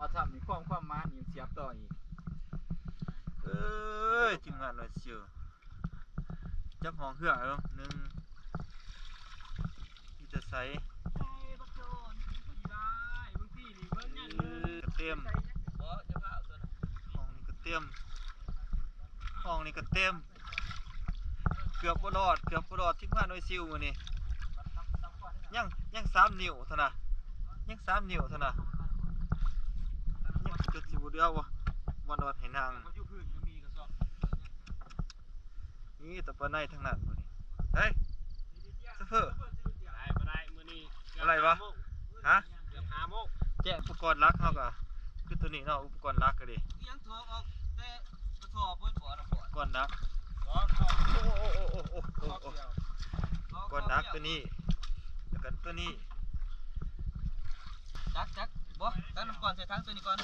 ພໍຊ້ຳນີ້ຄວາມ ຄວາມໝານນີ້ສຽບຕໍ່ອີກ. ເອີຍ ທີມງານໜ່ວຍຊິວ ຈັບຫ້ອງເຮືອເອົາໜຶ່ງ ມີແຕ່ໃສ ເອີ ກະເຕັມ ຫ້ອງນີ້ກະເຕັມ ຫ້ອງນີ້ກະເຕັມ. ເກືອບບໍ່ລອດ ເກືອບບໍ່ລອດ ທີມງານໜ່ວຍຊິວມື້ນີ້ ຍັງ ຍັງສາມນິ້ວເທົ່ານັ້ນ ຍັງສາມນິ້ວເທົ່ານັ້ນ ຍັງຈົນຊິບໍ່ເຫຼືອບໍ່ ບໍ່ນອນໃຫ້ນັ່ງ ນີ້ແຕ່ປາໃນທັງນັ້ນມື້ນີ້ ເຮີ້ຍ ຊະເຟີ້ ໄດ້ບໍ່ໄດ້ ມື້ນີ້ ບໍ່ໄດ້ບໍ່ ຮະ ເກືອບຫ້າໂມງ ແຈະອຸປະກອນຫຼັກເຮົາກະ ຄືໂຕນີ້ເນາະ ອຸປະກອນຫຼັກກະດີ ຍັງຖອກອອກແຕ່ກະສອບເບິດບໍ່ລະ ອຸປະກອນຫຼັກ ໂອ້ ໂອ້ ອຸປະກອນຫຼັກໂຕນີ້ ແລ້ວກະໂຕນີ້ ຈັກ ຈັກ ບໍ່ ຕັກນ້ຳກ່ອນໃສ່ຖັງໂຕນີ້ກ່ອນ.